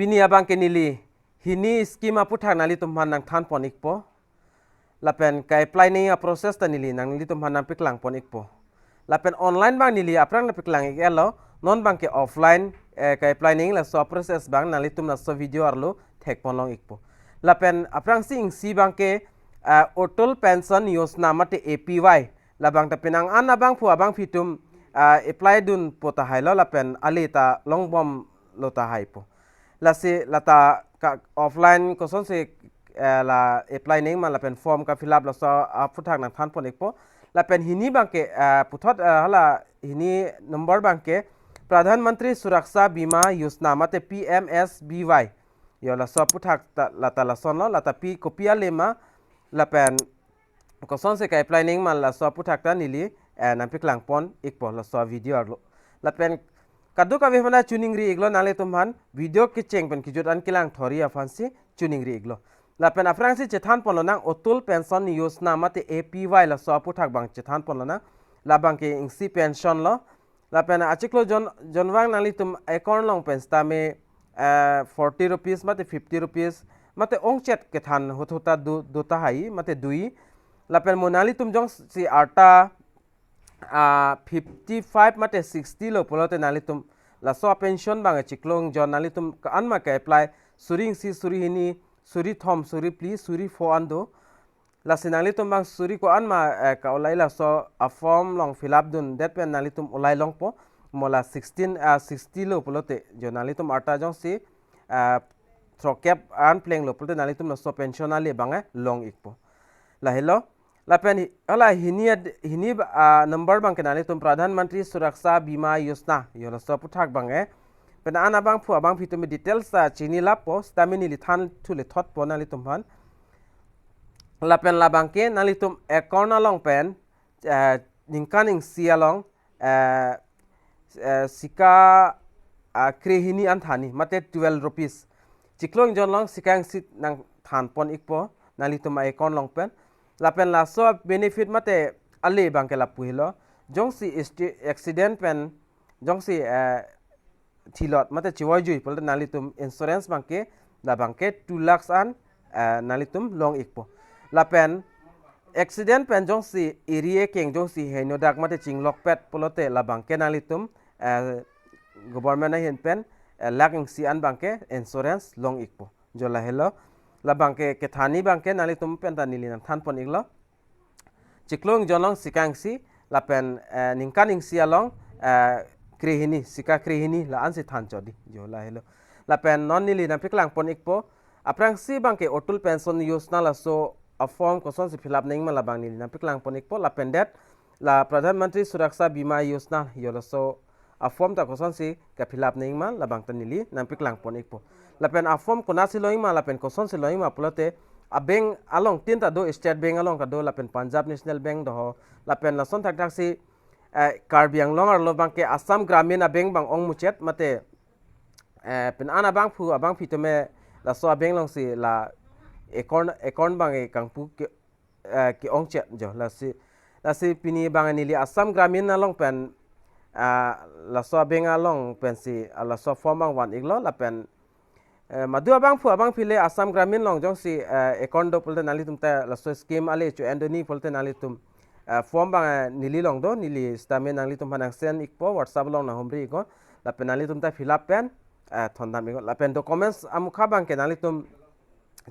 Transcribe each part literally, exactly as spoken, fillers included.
Pini abangke neli hini scheme aputhak nanglitum aphan nangthanpon ikpo. Lapen ka-apply nangji a-process ta neli nanglitum aphan nangpaklangpon ikpo. Lapen online abang neli aphrang nangpaklang ik-etlo, non abangke offline, eh, ka-apply nangji laso a-process abang nanglitum laso video arlo thekponlong ikpo. Lapen aphrangsi isi abangke, eh, Atal Pension Yojana mate A P Y, labang ta penang an abangphu abangphi atum, ah, apply dunpo tahailo lapen ale ta longbomlo tahaipo. Lasi lata ka offline kosonsi, eh, la apply nangji ma lapen form ka-fill up laso aputhak nangthanpon ikpo. Lapen hini abangke, eh, puthot, eh, hala hini number abangke Pradhan Mantri Suraksha Bima Yojana mate P M S B Y. Yo laso aputhak ta, lata lasonlo, lata pi kopi ale ma lapen kosonsi ka-apply nangji ma laso aputhak ta neli, eh, nangpaklangpon ikpo laso video arlo. Lapen kadokave aphan ta choningri iklo nanglitum aphan, video kecheng pen kejut an kelang thori aphansi choningri iklo. Lapen aphrangsi chethanponlonang Atal Pension Yojana mate A P Y laso aputhak abang chethanponlonang. Labangke isi pension lo. Lapen achiklo jon, jonvang nanglitum account along pen sitame, eh, forty rupees mate fifty rupees mate ongchet kethan ahut ahut ta do, do tahai mate dui. Lapen mo nanglitum jongsi arta, ah, fifty-five mate sixty lo pulote nanglitum laso a-pension abang achiklo jon nanglitum ko-an ma ka-apply, suri isi, suri hini, suri thom, suri phli, suri pho an do. Lasi nanglitum abang suri ko-an ma, eh, ka-ulai laso a-form along fill up dundet pen nanglitum ulai longpo. Mo la sixteen, ah, sixty lo pulote jo nanglitum arta jongsi, ah, throkkep an plenglo pulote nanglitum laso pension ale abang, eh, long ikpo. Lahelo. Lapen hi-, hala hini ad-, hini, ah, number abangke nanglitum Pradhan Mantri Suraksha Bima Yojana, yo laso aputhak abang, eh. Penang an abangphu abangphi atum details ta chini lapo, sitame neli than thule thotpo nanglitum aphan. Lapen labangke nanglitum account along pen, eh, ningkan isi along, eh, eh, sika, ah, krehini an thanji mate twelve rupees. Chiklo jon along sika isi nangthanpon ikpo nanglitum a-account along pen. Lapen laso benefit mate ale abangke lapu helo. Jongsi isti-, accident pen jongsi, eh, thilot mate chivoijui pulote nanglitum insurance abangke, labangke two lakhs an, eh, nanglitum long ikpo. Lapen accident pen jongsi eri ekeng jongsi henodak mate chinglokpet pulote labangke nanglitum, eh, government ahin pen, eh, lakh isi an abangke insurance long ikpo. Jo lahelo. Labangke kethanji abangke nanglitum pen ta neli nangthanpon iklo. Chiklo jon along sika isi, lapen, eh, ningkan isi along, eh, krehini, sika krehini la-ansi than chot dei, jo lahelo. Lapen non neli nangpaklangpon ikpo, aphrangsi abangke Atal Pension Yojana laso a-form kosonsi fill up nangji ma labang neli nangpaklangpon ikpo, lapen det la Pradhan Mantri Suraksha Bima Yojana, yo laso a-form ta kosonsi ka-fill up nangji ma labang ta neli nangpaklangpon ikpo. Lapen a-form konatsi longji ma lapen kosonsi longji ma pulote a-bank along tin ta do, State Bank along ta do lapen Punjab National Bank do ho. Lapen lason thakthaksi, eh, Karbi Anglong arlo abangke Assam Gramin a-bank abang ongmuchot mate, eh, penang an abangphu abangphi atum laso a-bank alongsi la account, account abang kangpu ke, eh, ke-ongchot jo. Lasi, lasi pini abang neli Assam Gramin along pen, ah, laso a-bank along pensi, ah, laso form abang van iklo lapen, eh, madu abangphu abangphi le Assam Gramin along jongsi, eh, account do pulote nanglitum ta laso scheme ale cho-en dunji pulote nanglitum, eh, form abang, eh, neli along do, neli sitame nanglitum aphan nangsend ikpo, WhatsApp along nanghumri iknon, lapen nanglitum ta fill up pen, eh, thondam iknon. Lapen documents amukha abangke nanglitum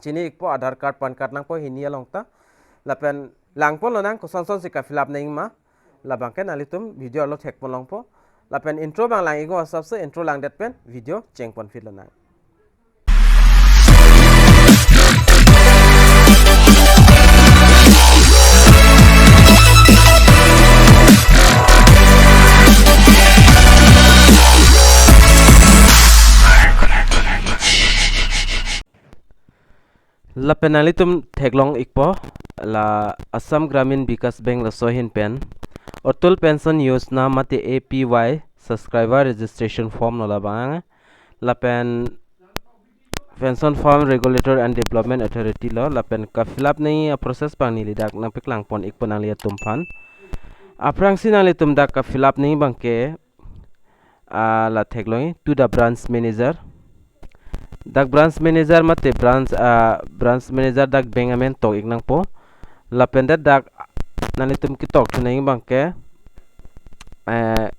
chini ikpo, Aadhaar card, PAN card nangpo hini along ta. Lapen langponlonang kosonsonsi ka-fill up nangji ma. Labangke nanglitum video arlo thekponlongpo. Lapen intro abang lang iknon asapso intro langdet pen video chengpon phit lonang. Lapen nanglitum theklong ikpo, la Assam Gramin Vikash Bank laso ahin pen Atal Pension Yojana mate A P Y subscriber registration form lo labang. Lapen Pension Fund Regulator and Development Authority lo, lapen ka-fill up nangji a-process abang neli dak nangpaklangpon ikpo nanglitum aphan. Aphrangsi nanglitum dak ka-fill up nangji abangke, ah, la theklongji, to the branch manager. Dak branch manager mate branch, ah, branch manager dak bank amen tok-ik nangpo. Lapen det dak nanglitum ketok thu nangji abangke, eh,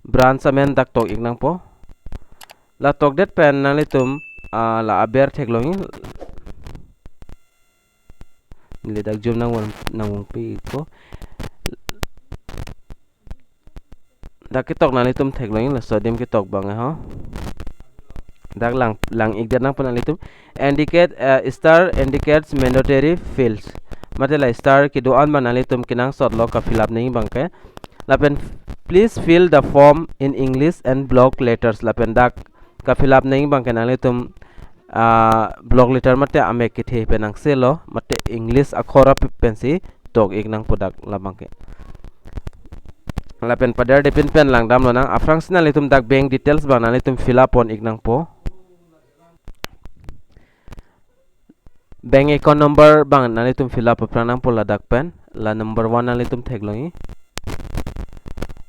branch amen dak tok-ik nangpo. La tokdet pen nanglitum, ah, la aber theklongji. Neli dak zoom nang nangpi-ikpo. Dak ketok nanglitum theklongji, laso adim ketok abang ho. Dak lang, lang-ikdet nangpo nanglitum. Indicate, eh, star indicates mandatory fields. Mate la star kedo-an abang nanglitum kenangsotlo ka-fill up nangji abangke. Lapen please fill the form in English and block letters. Lapen dak ka-fill up nangji abangke nanglitum, ah, block letter mate amek kethe pen angselo mate English akhor ap pensi tok-ik nangpo dak labangke. Lapen paderdepin pen langdamlonang. Aphrangsi nanglitum dak bank details abang nanglitum fill up pon-ik nangpo. Bank account number abang nanglitum fill up aphrang nangpo ladak pen. La number one nanglitum theklongji.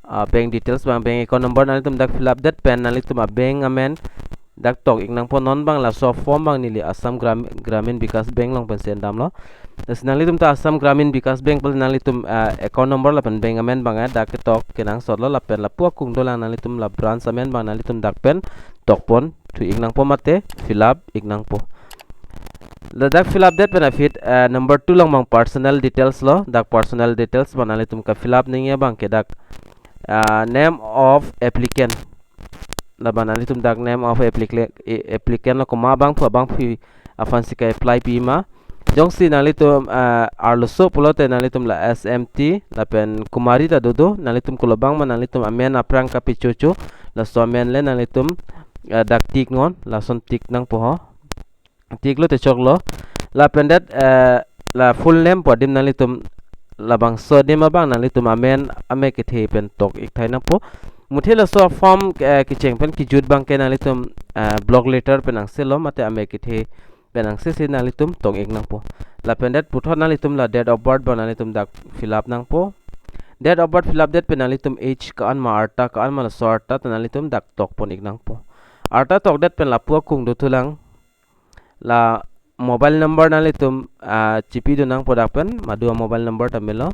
Ah, bank details abang, bank account number nanglitum dak fill up det pen nanglitum a-bank amen dak tok-ik nangpo. Non abang laso form abang neli Assam Gram-, Gramin Vikash Bank along pensi endamlo. Lasi nanglitum ta Assam Gramin Vikash Bank pulote nanglitum, ah, account number lapen bank amen abang, eh, dak ketok kenangsotlo lapen lapu akung dolang nanglitum la branch amen abang nanglitum dak pen tok pon thu-ik nangpo mate fill up-ik nangpo. Ladak fill up det pen aphi, eh, number two along abang personal details lo. Dak personal details abang nanglitum ka-fill up nangji abangke dak, ah, name of applicant. Labang nanglitum dak name of applica-, eh, applicant lo, komat abangphu abangphi aphansi ka-apply pima. Jongsi nanglitum, eh, arloso pulote nanglitum la S M T lapen Kumari ta dodo, nanglitum kolo abang ma nanglitum amen aphrang kapachocho, laso amen le nanglitum, eh, dak tick non, lason tick nangpo ho. Tick lote choklo. Lapen det, eh, la full name pu adim nanglitum labangso adim abang nanglitum amen amek kethe pen tok-ik thai nangpo. Muthe laso form, eh, kecheng pen kejut abangke nanglitum, eh, block letter pen angselo mate amek kethe pen angsesi nanglitum tok-ik nangpo. Lapen det puthot nanglitum la date of birth abang nanglitum dak fill up nangpo. Date of birth fill up det pen nanglitum age ko-an ma, arta ko-an ma, laso arta ta nanglitum dak tok pon-ik nangpo. Arta tokdet pen lapu akung dothulang. La mobile number nanglitum, ah, chipidun nangpo dak pen, madu a-mobile number ta melo.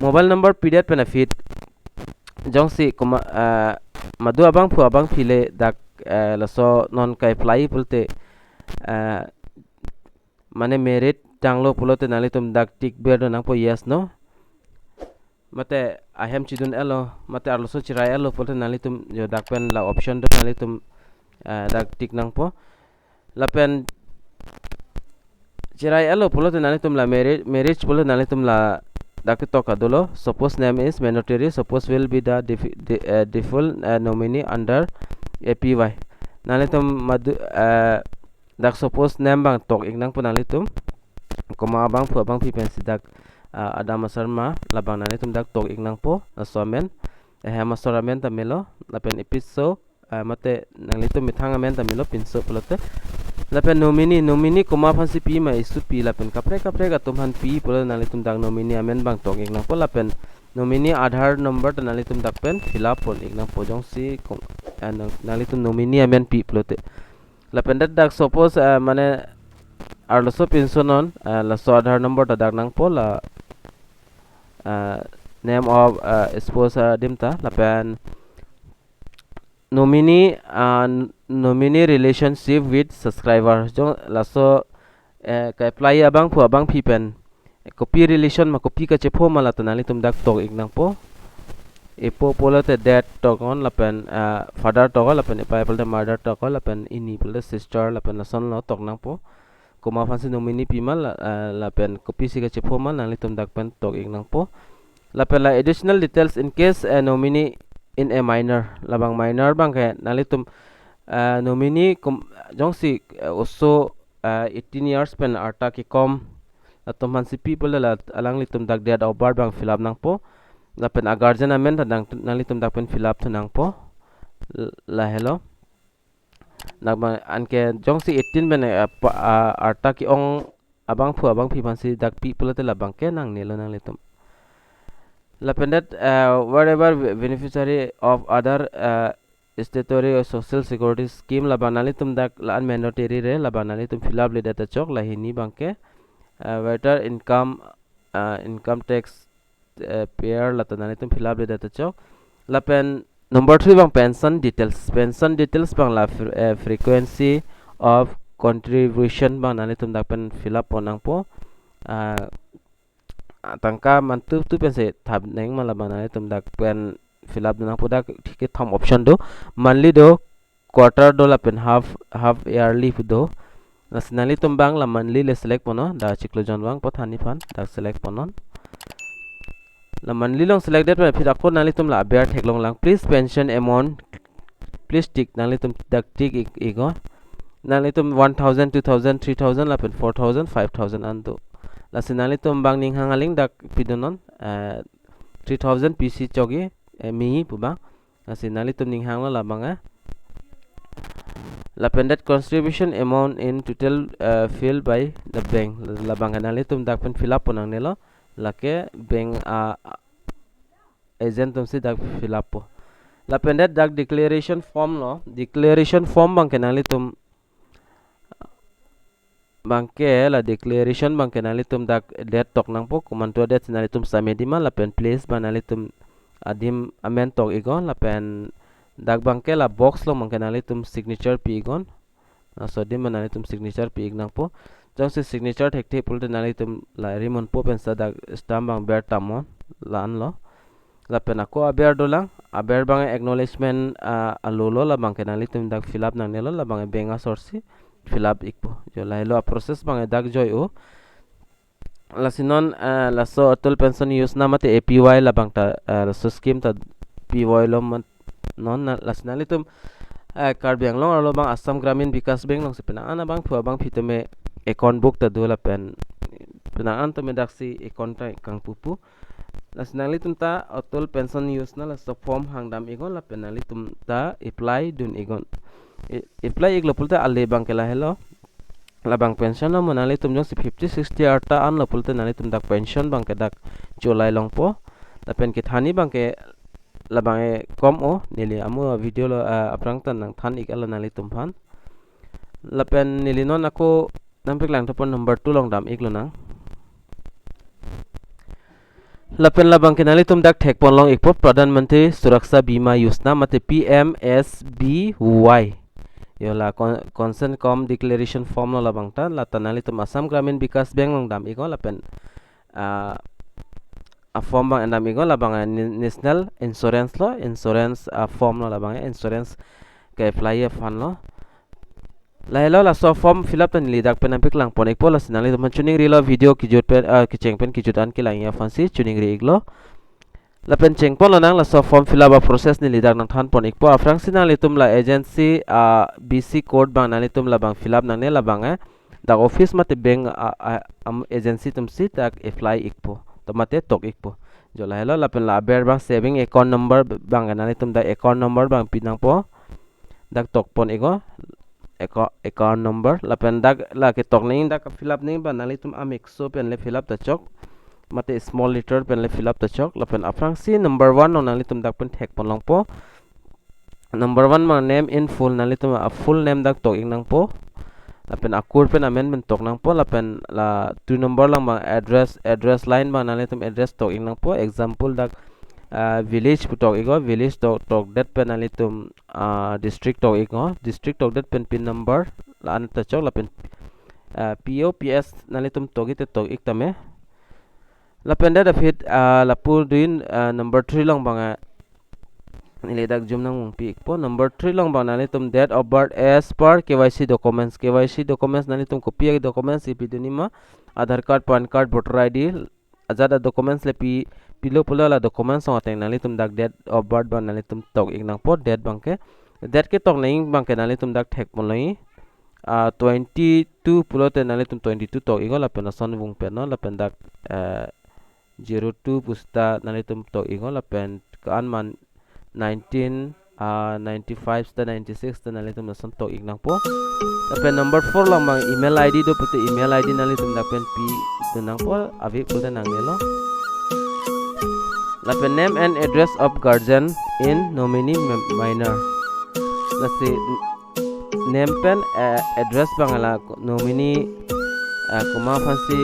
Mobile number pidet pen aphi jongsi komat, ah, madu abangphu abangphi le dak, eh, laso non ka-apply pulote, eh, mane merit tanglo pulote nanglitum dak tick berdun nangpo yes no. Mate ahem chidun-etlo, mate arloso cherai-etlo pulote nanglitum jo dak pen la option do nanglitum, eh, dak tick nangpo. Lapen cherai-etlo pulote nanglitum la marri-, marriage pulote nanglitum ladak ketok dolo. Suppose name is mandatory, suppose will be the defi-, de-, eh, default, eh, nominee under A P Y. Nanglitum madu, eh, dak suppose name abang tok-ik nangpo nanglitum. Komat abangphu abangphi pensi dak, ah, adam asar ma labang nanglitum dak tok-ik nangpo, laso amen. Ehem asor amen ta melo, lapen episode, ah, mate nanglitum methang amen ta melo pinso pulote. Lapen nominee, nominee komat aphansi pima, esu pi lapen kaprek kaprek atum aphan pi pulote nanglitum dak nominee amen abang tok-ik nangpo. Lapen nominee Aadhaar number ta nanglitum dak pen fill up pon-ik nangpo jongsi kong-, ah, nang-, nanglitum nominee amen pi pulote. Lapen det dak suppose, eh, mane arloso pinso non, eh, laso Aadhaar number ta dak nangpo la, eh, name of, eh, spouse adim ta lapen nominee, ah, n-, nominee relationship with subscriber. Jong laso, eh, ka-apply abangphu abangphi pen kopi relation ma, kopi kachepho ma, la ta nanglitum dak tok-ik nangpo. Epo pulote dad tok-on lapen, ah, father tok-on lapen epai pulote mother tok-on lapen ini pulote sister lapen lasonlo tok nangpo. Komat aphansi nominee pima la, ah, lapen kopisi kachepho ma nanglitum dak pen tok-ik nangpo. Lapen la additional details in case, eh, nominee in a minor. Labang minor abangke nanglitum, eh, nominee kom-, jongsi, eh, oso, eh, eighteen years pen arta kekom atum aphansi pi pulote la alanglitum dak date of birth abang fill up nangpo. Lapen a-guardian amen ta dang nanglitum dak pen fill up thu nangpo. L-, lahelo. Dak abang anke jongsi eighteen pen, eh, pa-, ah, arta ke-ong abangphu abangphi aphansi dak pi pulote labangke nangnelo nanglitum. Lapen det, eh, wherever be-, beneficiary of other, eh, statutory or social security scheme, labang nanglitum dak la-an mandatory re, labang nanglitum fill up ledet ta chok. La hini abangke, uh, whether income, uh, income tax, uh, payer, la ta nanglitum fill up ledet ta chok. Lapen number three abang pension details. Pension details abang la fre-, uh, frequency of contribution abang nanglitum dak pen fill up pon nangpo. Uh, ah, tangka mantu tu pensi thap neng ma, labang nanglitum dak pen fill up nangpo. Dak kethom option do, monthly do, quarter do, lapen half, half yearly pu do. Lasi nanglitum abang la monthly le select ponnon, dak chiklo jon vangpo than aphan, dak select ponnon. La monthly along select det pen aphi ako nanglitum la aber theklong lang, please pension amount, please tick, nanglitum dak tick ik, iknon. Nanglitum one thousand, two thousand, three thousand, lapen four thousand, five thousand an do. Lasi nanglitum abang ning hang aling dak pidunnon, eh, three thousand pisi chokji, eh, miji pu abang. Lasi nanglitum ning hanglo labang, eh. Lapen that contribution amount in total, eh, filled by the bank. Labang nanglitum dak pen fill up pon nangnelo. Lake bank, ah, agent atumsi dak fill up po. Lapen det dak declaration form lo, declaration form abangke nanglitum abangke la declaration abangke nanglitum dak date tok nangpo, komantu a-date si nanglitum submit-ji ma, lapen place abang nanglitum adim amen tok iknon, lapen dak abangke la box along abangke nanglitum signature pi iknon. Laso adim abang nanglitum signature pi ik nangpo. Jongsi signature thekthe pulote nanglitum la rimon po pensi dak stamp abang ber tamnon, la-an lo. Lapen ako aber dolang, aber abang acknowledgement, ah, alo lo, labangke nanglitum dak fill up nangnelo, labang bank asor si fill up ikpo. Jo, lahelo a-process abang dak joi-o. Lasi non, eh, laso Atal Pension Yojana mate A P Y labang ta, eh, laso scheme ta P Y lo mat non na, lasi nanglitum, eh, Karbi Anglong arlo abang Assam Gramin Vikash Bank alongsi penang an abangphu abangpi tame account book ta do lapen penang an tame daksi account ta kangpu pu. Lasi nanglitum ta Atal Pension Yojana laso form hangdam iknon lapen nanglitum ta apply dun iknon. I-, apply iklo pulote ale abangke lahelo. Labang pension lo mo, nanglitum jongsi fifty sixty arta anlo pulote nanglitum dak pension abangke dak cholai longpo. Lapen kethanji abangke labang e kom o, neli amo video lo, ah, aphrang ta nangthan ik alo nanglitum aphan. Lapen neli non ako nangpeklang thapon number two along dam iklonang. Lapen labangke nanglitum dak thekpon long ikpo Pradhan Mantri Suraksha Bima Yojana mate P M S B Y. Jo, la con-, consent cum declaration form lo labang ta, la ta nanglitum Assam Gramin Vikash Bank along dam iknon lapen, ah, a-form abang endam iknon, labang, ah, ni-, National Insurance lo, insurance, ah, form lo labang, eh, insurance ke-apply aphan lo. Lahelo laso form fill up ta neli dak pen nangpeklang pon ikpo, lasi nanglitum aphan choningrilo, video kejut pen, ah, kecheng pen kejut an kelangji aphansi choningri iklo. Lapen chengpon lonang laso form fill up a-process neli dak nangthan pon ikpo. Aphrangsi nanglitum la agency, ah, B C code abang nanglitum labang fill up nangne labang, eh. Dak office mate bank, ah, ah, am agency atumsi dak apply ikpo. To mate tok ikpo. Jo, lahelo lapen la aber abang saving account number abang nanglitum dak account number abang pi nangpo. Dak tokpon iknon, acco-, account number. Lapen dak la ketok nangji, dak fill up nangji abang nanglitum amekso pen le fill up ta chok. Mate small letter pen le fill up ta chok. Lapen aphrangsi number one along nanglitum dak pen thekpon longpo. Number one abang name in full, nanglitum a-full name dak tok ik nangpo. Lapen akur pen amen pen tok nangpo. Lapen la two number along abang address, address line abang nanglitum address tok ik nangpo. Example dak, ah, village pu tok iknon, village tok, tokdet pen nanglitum, ah, district tok iknon, district tokdet pen pin number la-an ta chok, lapen, ah, P O, P S nanglitum tokji te tok ik tame. Lapen det aphi, ah, lapu duin, ah, number three along abang, ah, neli dak zoom nangpi ikpo. Number three along abang nanglitum date of birth as per K Y C documents. K Y C documents nanglitum kopi a-documents ipidunji ma, Aadhaar card, PAN card, voter I D, ajat a-documents le pi, pilo pulo la documents along ateng nanglitum dak date of birth abang nanglitum tok ik nangpo, date abangke. Date ketok nangji abangke nanglitum dak thekpon longji. Ah, twenty-two pulote nanglitum twenty-two tok iknon lapen lason vung pen non lapen dak, eh, zero two pu seta nanglitum tok iknon lapen ko-an man nineteen, ah, ninety-five seta ninety-six seta nanglitum lason tok ik nangpo. Lapen number four along abang email I D do pulote email I D nanglitum dak pen pidun nangpo, ave pulote nangnelo. Lapen name and address of guardian in nomine mi-, minor. Lasi n-, name pen, eh, address abang la nominee, eh, komat aphansi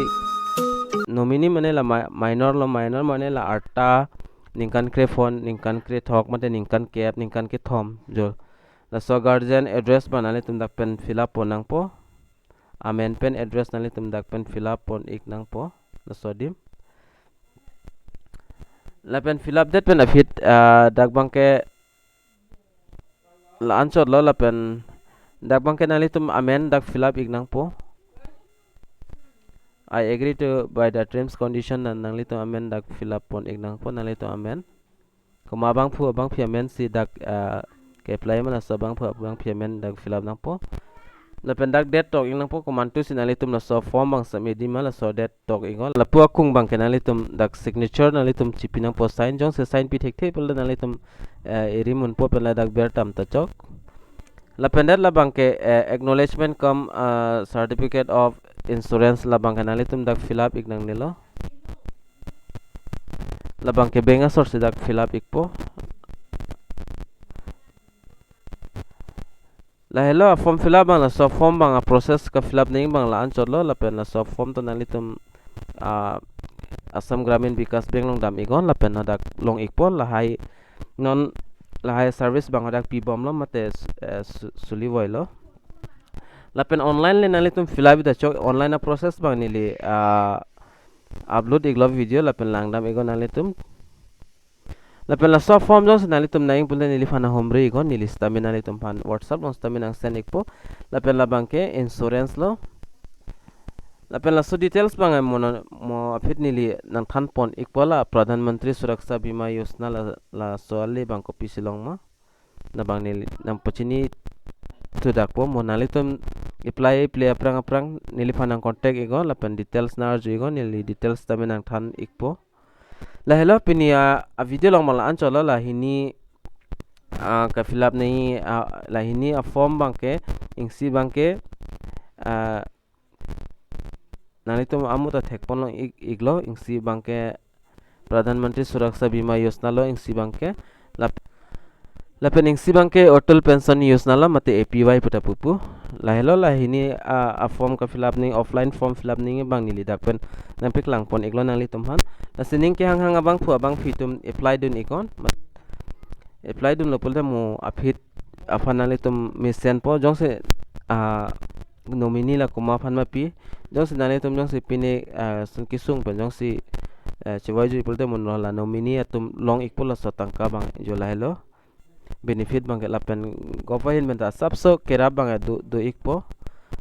nominee mane la mi-, minor lo, minor mane la arta, ningkan krepho, ningkan krethok, mate ningkan kep, ningkan kethom, jo. Laso guardian address abang nanglitum dak pen fill up pon nangpo. Amen pen address nanglitum dak pen fill up pon ik nangpo. Laso adim. Lapen fill up det pen aphi, ah, dak abangke la-anchot lo, lapen dak abangke nanglitum amen dak fill up ik nangpo. "I agree to by the terms condition," nang nanglitum amen dak fill up pon ik nangpo, nanglitum amen. Komat abangphu abangphi amen si dak, ah, ke-apply ma, laso abangphu abangphi amen dak fill up nangpo. Lapen dak date tok ik nangpo, komantu si nanglitum laso form abang submit-ji ma, laso date tok iknon. Lapu akung abangke nanglitum dak signature nanglitum chipi nangpo, sign, jongsi sign pi thekthe pulote nanglitum, eh, eri munpo pen ladak ber tam ta chok. Lapen det labangke, eh, acknowledgement cum, ah, certificate of insurance, labangke nanglitum dak fill up ik nangnelo. Labangke bank asor si dak fill up ikpo. Lahelo a-form fill up abang, laso form abang a-process ka-fill up nangji abang la-anchot lo, lapen laso form ta nanglitum, ah, Assam Gramin Vikas Bank along dam iknon, lapen hadak long ikpo. Lahai non lahai service abang hadak pibomlo mate s-, eh, su-, sulivoilo. Lapen online le nanglitum fill up ta chok, online a-process abang neli, ah, upload iklo video, lapen langdam iknon nanglitum. Lapen laso form jongsi nanglitum nangji pulote neliphan nang humri iknon, neli sitame nanglitum aphan WhatsApp along sitame nang send ikpo. Lapen labangke insurance lo. Lapen laso details abang mo na-, mo aphi neli nangthan pon ikpo, la Pradhan Mantri Suraksha Bima Yojana la, laso ale abang kopisi long ma, labang neli nangpachini thudakpo. Mo nanglitum apply, apply aphrang aphrang neliphan nang contact iknon, lapen details nang arju iknon, neli details tame nangthan ikpo. Lahelo pini a, a-video along abang la-anchot lo, lahini, ah, ka-fill up nangji, ah, lahini a-form abangke, isi abangke, ah, nanglitum amu ta thekpon long ik-, iklo, isi abangke Pradhan Mantri Suraksha Bima Yojana lo, isi abangke lap-, lapen isi abangke Atal Pension Yojana lo mate A P Y puta pupu. Lahelo lahini a, a-form ka-fill up nangji, offline form fill up nangji abang neli dak pen nangpeklang pon iklo nanglitum aphan. Lasi ning kehanghang abangphu abangphi atum apply dun iknon. Mat-, apply dunlo pulote mo aphi aphan nanglitum mesenpo, jongsi, ah, nominee la komat aphan ma pi, jongsi nanglitum jongsi pine, ah, sun kesung pen jongsi, eh, chevoi jui pulote mo la nominee atum long ikpo laso tangka abang, jo lahelo. Benefit abangke lapen government pen ta asapso kerap abang do, do ikpo.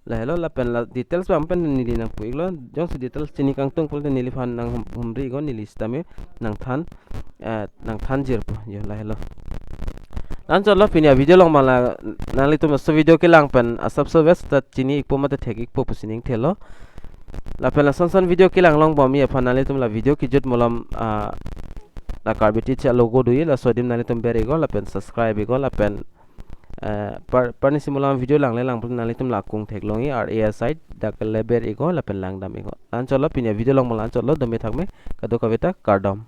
Lahelo lapen la details abang pen neli nangpu iklo. Jongsi details chini kangtung pulote neliphan nang hum-, humri iknon, neli sitame nangthan, eh, nangthan jirpo, jo lahelo. La-anchot lo pini a-video along abang la, nanglitum laso video kelang pen asapso bes ta chini ikpo mate thek ikpo pusi ning thelo. Lapen lason son video kelang longbomji aphan nanglitum la video kejut malom, ah, la Karbi Teacher logo do-i, laso adim nanglitum ber iknon lapen subscribe iknon lapen, eh, par, parnisi malom video langle lang pulote nanglitum la akung theklongji, ar A S I dak le ber iknon lapen langdam iknon. La-anchot lo pini a-video along abang la-anchot lo, dome thakme, kadokave ta kardom.